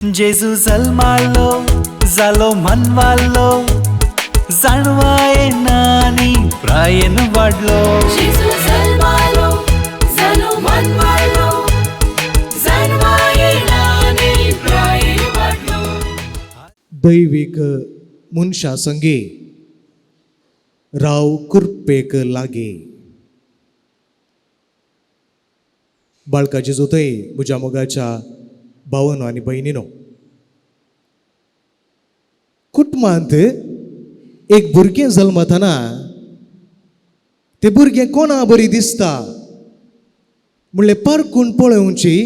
जेजू जल्मालो जालो मनवालो जाणवाय नानी प्रायेन वाडलो. जेजू जल्मालो जालो मनवालो जाणवाये नानी प्रायेन वाडलो. दैवीक मनशा संगी राव कृपेक लागी. बाळकाची जोतय म्हज्या मोगाच्या भावनो आनी भयणीनो, कुटुंबांत एक भुरगें जल्मतना तें भुरगें कोणा बरी दिसता म्हणलें पारखून पळोवची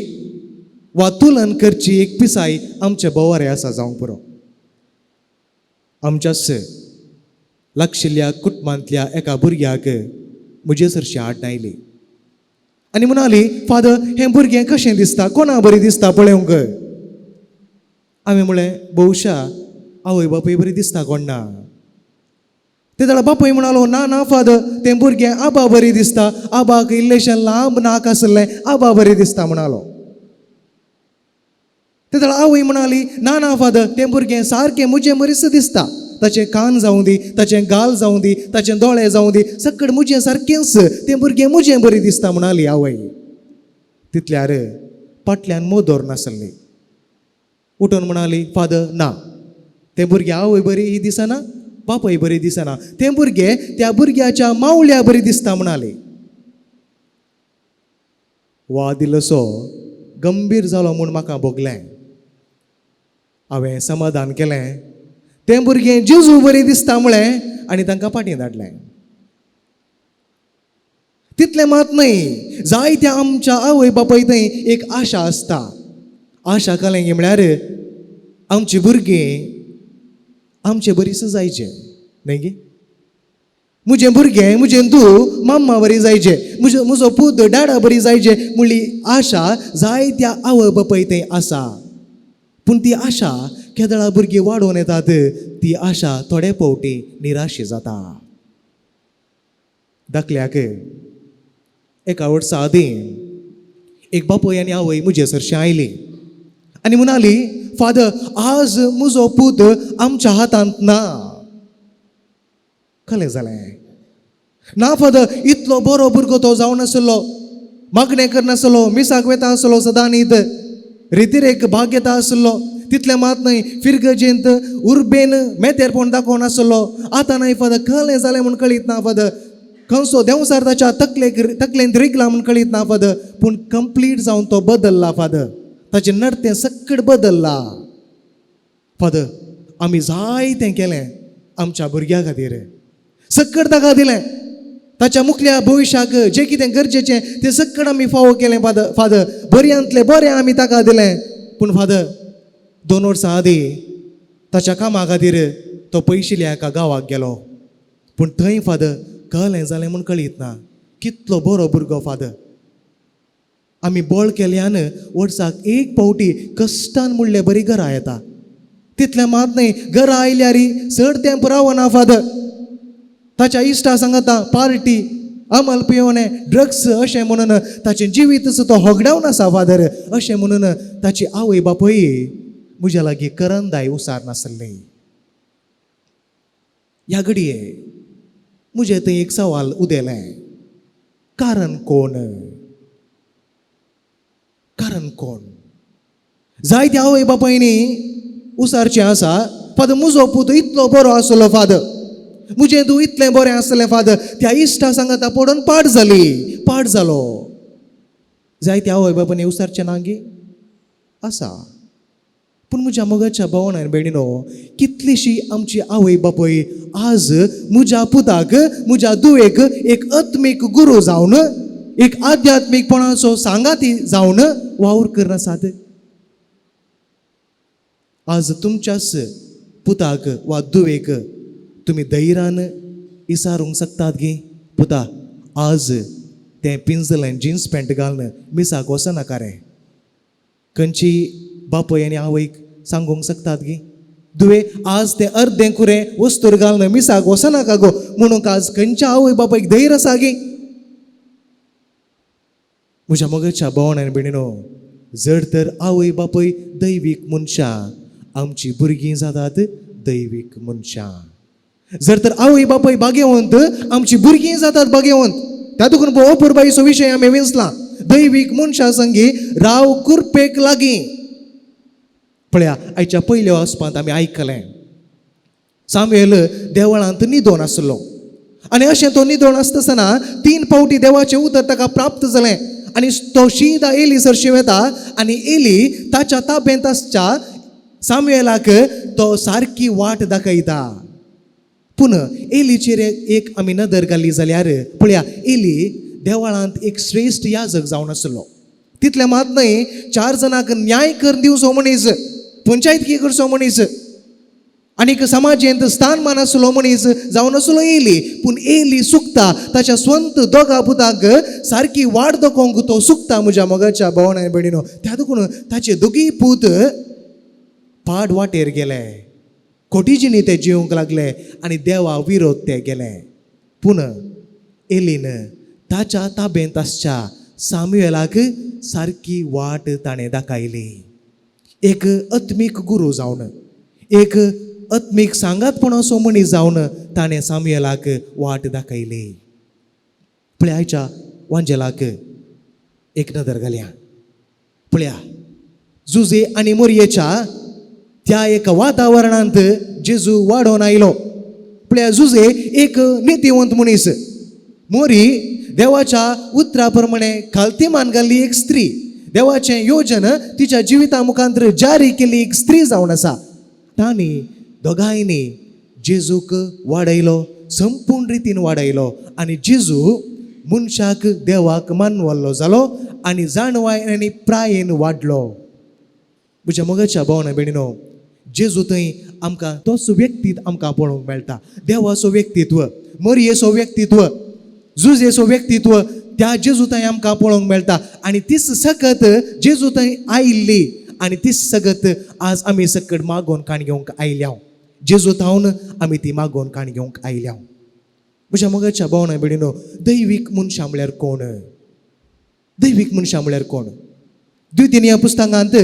वा तुलन करची एक पिसाय आमच्या बोवारे आसा जावंक पुरो. आमच्याच लागशिल्ल्या कुटुंबांतल्या एका भुरग्याक म्हजे सरशी हाडून आयली आनी म्हणाली, फादर हें भुरगें कशें दिसता, कोणा बरी दिसता पळोवंक? हांवें म्हणलें, बहुशा आवय बापूय बरी दिसता कोण ना. ते जाल्यार बापूय म्हणालो, ना ना फादर, तें भुरगें आबा बरी दिसता, आबाक इल्लेशें लांब नाक आसलें, आबा बरी दिसता म्हणालो. ते जाल्यार आवय म्हणाली, ना ना फादर, तें भुरगें सारकें म्हजें मरीस दिसता, ताचें कान जावं दी, ताचें गाल जावं दी, ताचें दोळे जावं दी, सकड म्हजें सारकेंच, तें भुरगें म्हजें बरी दिसता म्हणाली आवय. तितल्यार फाटल्यान मोदोर नासली, उठून म्हणाली, फादर ना, तें भुरगें आवय बरी ही दिसना, बापूय बरी दिसना, तें भुरगें त्या भुरग्याच्या मावल्या बरी दिसता म्हणाली. वाद इल्लोसो गंभीर जालो म्हूण म्हाका भोगलें. हांवें समाधान केलें, तें भुरगें जेजू बरी दिसता म्हळें आनी तांकां फाटीं धाडलें. तितलें मात न्हय, जायत्या आमच्या आवय बापाय थंय एक आशा आसता. आशा कलें म्हळ्यार आमची भुरगीं आमचे बरीच जायचे न्हय गे. म्हजें भुरगें म्हजें धूव माम्मा बरी जायचे, म्हजो म्हजो पूत डाडा बरी जायचे म्हणली आशा जायत्या आवय बापाय थंय आसा. पूण ती आशा केदळा भुरगीं वाडोवन येतात, ती आशा थोडे फावटी निराशी जाता. धाकल्याक एका वर्सा आदीं एक बापूय आनी आवय म्हजे सरशीं आयली आनी म्हणाली, फादर आज म्हजो पूत आमच्या हातांत ना. कलें जालें ना फादर, इतलो बरो भुरगो तो जावन आसलो, मागणें करनासलो, मिसाक वेता आसलो, सदांनीत रितिरेक भाग घेता आसलो, तितलें मात न्हय फिरगजेंत उर्बेन मेतेरपण दाखोवन आसलो. आतां न्हय फादर, कलें जालें म्हूण कळीत ना फादर, खंयचो देंवसार ताच्या तकलेक तकलेंत रिगला म्हूण कळीत ना फादर, पूण कंप्लीट जावन तो बदल्ला फादर, ताचें नडतें सकट बदल्ला फादर. आमी जायतें केलें आमच्या भुरग्या खातीर, सकट ताका दिलें, ताच्या मुखल्या भविश्याक जें कितें गरजेचें तें सकट आमी फावो केलें फादर. फादर बऱ्यांतलें बरें आमी ताका दिलें, पूण फादर 2 वर्सां आदीं ताच्या कामा खातीर तो पयशिल्ल्या एका गांवाक गेलो, पूण थंय फादर कळ्ळें जालें म्हूण कळीत ना. कितलो बरो भुरगो फादर, आमी बळ केल्यान वर्साक एक फावटी कश्टान म्हणले बरी घरा येता. तितलें मात न्हय, घरा आयल्यार चड तेंप रावना फादर, ताच्या इश्टा सांगता पार्टी, अमल पियोने, ड्रग्स अशें म्हणून ताचें जिवीतच तो होगडावन आसा फादर. अशें म्हणून ताची आवय बापूय म्हज्या लागीं करंदाय उसार नासली. ह्या घडये म्हजें थंय एक सवाल उदेलें, कारण कोण? कारण कोण? जायत्या आवय बापायनी उसारचें आसा, फादर म्हजो पूत इतलो बरो आसलो फादर, म्हजें धूव इतलें बरें आसलें फादर, त्या इश्टा सांगाता पडून पाड जाली, पाड जालो. जायत्या आवय बापायनी उसारचें ना गे आसा. पूण म्हज्या मोगाच्या भावना आनी भयणीनो, कितलीशी आमची आवय बापूय आज म्हज्या पुताक म्हज्या धुवेक एक आत्मीक गुरू जावन, एक आध्यात्मीकपणाचो सांगाती जावन वावर करनासात. आज तुमच्याच पुताक वा धुवेक तुमी धैर्यान इसारूंक शकतात गी, पुता आज तें पिंजलें जिन्स पॅण्ट घालून मिसाक वचनाका रे. खंयची बापूय आनी आवयक सांगूंक शकतात गी, धुवे आज तें अर्दें कुरें वस्तूर घालून मिसाक वचनाका गो म्हणूंक आज खंयच्या आवय बापायक धैर्य आसा गी? म्हज्या मोगाच्या भावण आनी भयणीनो, जर तर आवय बापूय दैवीक मनशां, आमची भुरगीं जातात दैवीक मनशां. जर तर आवय बापूय भाग्यवंत, आमची भुरगीं जातात भाग्यवंत. त्या देखून अपुरबायेचो विशय आमी विंचला, दैवीक मनशां संगी राव कुरपेक लागीं. पळया, आयच्या पयल्या वाचपांत आमी आयकलें, सामुएल देवळांत निदोन आसलो आनी अशें तो निदोन आसतना 3 फावटी देवाचें उतर ताका प्राप्त जालें आनी तो शीदा एली सरशी वता आनी एली ताच्या ताब्यांत आसच्या सामुएलाक तो सारकी वाट दाखयता. पूण एलीचेर एक आमी नदर घाली जाल्यार पळया, एली देवळांत एक श्रेश्ठ याजक जावन आसलो. तितलें मात न्हय, 4 जाणांक न्याय करून दिवचो मनीस, पंचायत करचो मनीस आनीक समाजेंत स्थानमान आसलो मनीस जावन आसलो एली. पूण एली सुकता ताच्या स्वंत दोगा पुतांक सारकी वाट दाखोवंक तो सुकता. म्हज्या मोगाच्या भावना आनी भयणीनो, त्या देखून ताचे दोगीय पूत पाड वाटेर गेले, कोटीजिनी ते जिवंक लागले आनी देवा विरोध ते गेले. पूण एलीन ताच्या ताबेंत आसच्या सामुएलाक सारकी वाट ताणें दाखयली. एक आत्मीक गुरू जावन, एक आत्मीक सांगातपणाचो मनीस जावन ताणें सामुएलाक वाट दाखयली. पळया, आयच्या वांजेलाक एक नदर घालया. पळया, जुजे आनी मोरयेच्या त्या एका वातावरणांत जेजू वाडोवन आयलो. पळया, जुजे एक नितीवंत मनीस, मोरी देवाच्या उतरा प्रमाणे खालती मान घाल्ली एक स्त्री, देवाचें योजन तिच्या जिविता मुखांतर जारी केल्ली एक स्त्री जावन आसा. तांणी दोगांयनी जेजूक वाडयलो, संपूर्ण रितीन वाडयलो आनी जेजू मनशाक देवाक मानवल्लो जालो आनी जाणवाय आनी प्रायेन वाडलो. म्हज्या मोगाच्या भावना भयणीनो, जेजू थंय आमकां तोच व्यक्तीत आमकां पळोवंक मेळटा. देवाचो व्यक्तित्व, मरयेचो व्यक्तित्व, जुजेचो व्यक्तित्व त्या जेजू थंय आमकां पळोवंक मेळटा. आनी तीच सकत जेजू थंय आयिल्ली आनी तीच सगत आज आमी सकट मागोवन काण घेवंक आयल्या. जेजू थावन आमी ती मागोवन काण घेवंक आयल्या. म्हज्या मोगाच्या भावना भयणीनो, दैवीक मनशां म्हळ्यार कोण? दैवीक मनशां म्हळ्यार कोण? द्वितीय पुस्तकांत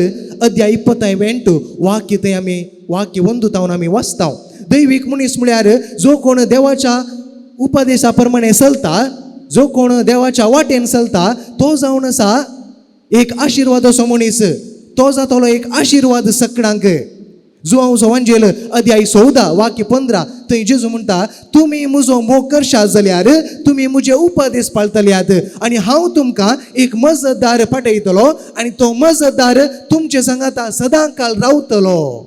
अध्याय 28 वाक्य थंय आमी वाक्य 1 थावन आमी वाचता. दैवीक मनीस म्हळ्यार जो कोण देवाच्या उपदेशा प्रमाणे चलता, जो कोण देवाच्या वाटेन चलता, तो जावन आसा एक आशिर्वादाचो मनीस, तो जातलो एक आशिर्वाद सकडांक. जुवांवचो वांजेल अध्याय 14 वाक्य 15 थंय जेजू म्हणटा, तुमी म्हजो मोग करशात जाल्यार तुमी म्हजे उपदेश पाळटल्यात आनी हांव तुमकां एक मजतदार पाठयतलो आनी तो मजतदार तुमचे सांगाता सदां काल रावतलो.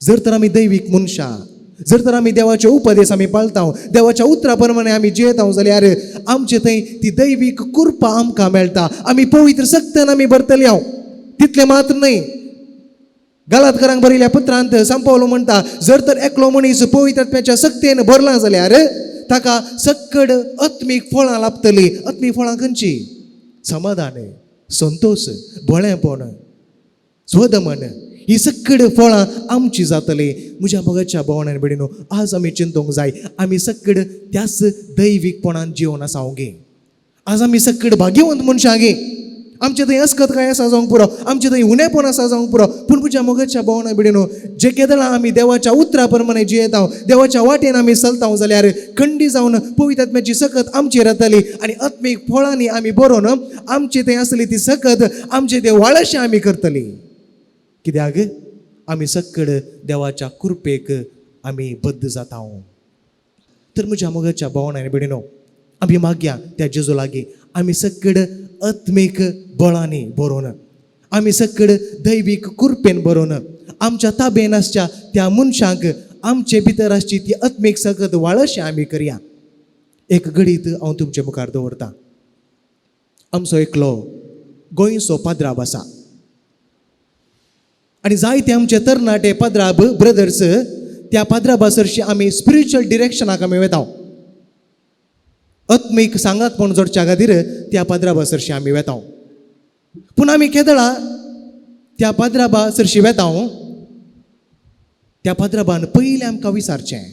जर तर आमी दैवीक मनशां, जर तर आमी देवाचे उपदेश आमी पाळता, देवाच्या उतरा प्रमाणे आमी जियेता जाल्यार आमचे थंय ती दैवीक कृपा आमकां मेळटा. आमी पवित्र सक्तान आमी भरतले. हांव तितलें मात्र न्हय, गालातकरांक बरयल्या पत्रांत संपवलो म्हणटा, जर तर एकलो मनीस पवित्र आत्म्याच्या सक्तेन भरला जाल्यार ताका सक्कड आत्मीक फळां लाभतली. आत्मीक फळां खंयची? समाधान, संतोश, बळेपण, स्वदमन, ही सक्कड फळां आमची जातली. म्हज्या मोगाच्या भावना आनी भयणीनो, आज आमी चिंतूंक जाय, आमी सक्कड त्याच दैवीकपणान जिवन आसा गे. आज आमी सक्कड भाग्यवंत मनशां गे. आमचे थंय अस्कत काय आसा जावंक पुरो, आमचे थंय उणेपण आसा जावंक पुरो, पूण म्हज्या मोगाच्या भावना भयणीनो, जे केदळां आमी देवाच्या उतरा प्रमाणे जियेता, देवाच्या वाटेन आमी चलता जाल्यार खंडी जावन पवित्र आत्म्याची सकत आमचेर येतली आनी आत्मीक फळांनी आमी बरोवन आमचे थंय आसली ती सकत आमचे ते वाळशें आमी करतली. कित्याक आमी सक्कड देवाच्या कृपेक आमी बद्द जाता. तर म्हज्या मोगाच्या भावना आनी भयणीनो, आमी मागया त्या जेजू लागीं, आमी सक्कड आत्मीक बळांनी बरोवन, आमी सक्कड दैवीक कृपेन बरोवन, आमच्या ताबेन आसच्या त्या मनशांक आमचे भितर आसची ती आत्मीक सकत वाळशें आमी करया. एक घडीत हांव तुमचे मुखार दवरतां. आमचो एकलो गोंयचो पाद्राब आसा आनी जायते आमचे तरणाटे पाद्राब ब्रदर्स त्या पाद्राबा सरशी आमी स्पिरिच्युअल डिरेक्शनाक आमी वेता. आत्मीक सांगातपण जोडच्या खातीर त्या पाद्राबा सरशी आमी वेता. पूण आमी केदळा त्या पाद्राबा सरशी वेता, त्या पाद्राबान पयलें आमकां विचारचें,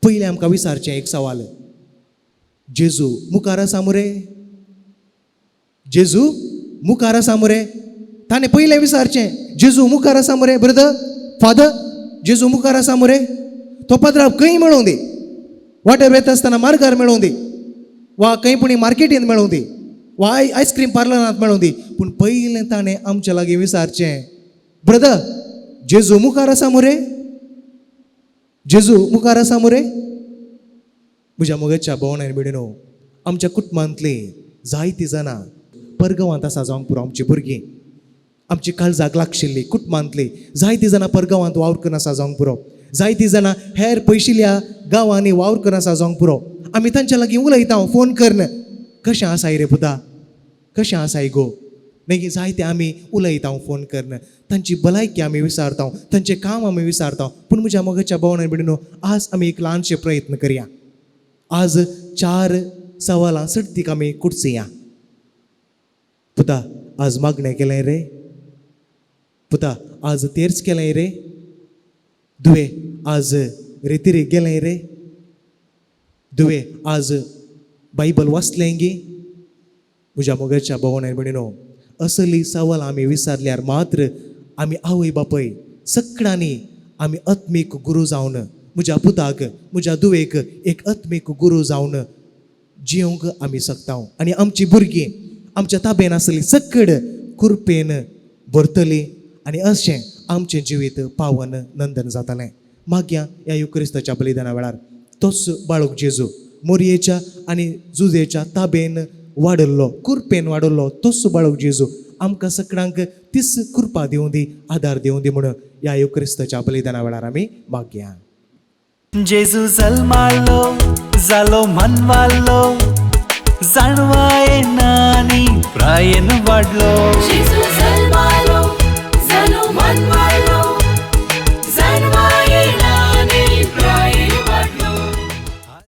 पयलें आमकां विचारचें एक सवाल, जेजू मुखार आसा मुरे? जेजू मुखार आसा मुरे? ताणें पयलें विचारचें, जेजू मुखार आसा मुरे? ब्रदर, फादर, जेजू मुखार आसा मुरे? तो पदराब खंय मेळोवं दी, वाटेर वयता आसतना मार्गार मेळोवं दी, वा खंय पुणी मार्केटींत मेळोवं दी, वा आयस्क्रीम पार्लरांत मेळोवं दी, पूण पयलें ताणें आमच्या लागीं विचारचें, ब्रदर, जेजू मुखार आसा मुरे? जेजू मुखार आसा मुरे? म्हज्या मोगाच्या भोवण आनी भयणीनो, आमच्या कुटुंबांतलीं जायतीं जाणां परगांवांत आसा जावंक पुरो. आमची भुरगीं, आमची काळजाक लागशिल्ली कुटुंबांतली जायतीं जाणां परगांवांत वावर करून आसा जावंक पुरो. जायतीं जाणां हेर पयशिल्ल्या गांवांनी वावर करून आसा जावंक पुरो. आमी तांच्या लागीं उलयता फोन करन, कशें आसाय रे पुता, कशें आसाय गो, मागीर जायते आमी उलयता फोन करन, तांची भलायकी आमी विचारता, तांचें काम आमी विचारता. पूण म्हज्या मोगाच्या भोवण आनी भयणीनो, आज आमी एक ल्हानशे प्रयत्न करया. आज 4 सवालां सडतीक आमी कुटसया. पुता, आज मागणें केलें रे? पुता, आज तेर्च केलें रे? दुवे, आज रेतिरेक गेलें रे? दुवे, आज बायबल वाचलें गी? म्हज्या मोगाच्या भोवण आनी भयणीनो, असली सवाल आमी विचारल्यार मात्र आमी आवय बापय सगळ्यांनी आमी आत्मीक गुरू जावन म्हज्या पुताक, म्हज्या दुवेक एक आत्मीक गुरू जावन जिवंक आमी शकता. आनी आमची भुरगीं आमच्या ताबेन आसली सकड कुरपेन भरतली आनी अशें आमचें जिवीत पावन नंदन जातालें. मागीर ह्या युक्रिस्ताच्या बलिदाना वेळार तोच बाळक जेजू मोरयेच्या आनी जुजेच्या ताबेन वाडल्लो, कुरपेन वाडल्लो तोच बाळक जेजू आमकां सगळ्यांक तीच कृपा दिवं दी, आदार दिवं दी म्हणून ह्या युक्रिस्ताच्या बलिदाना वेळार आमी मागया. जेजू जल्मालो, जालो मनवालो, जाणवायेन आनी प्रायेन वाडलो. जेजू जल्मालो.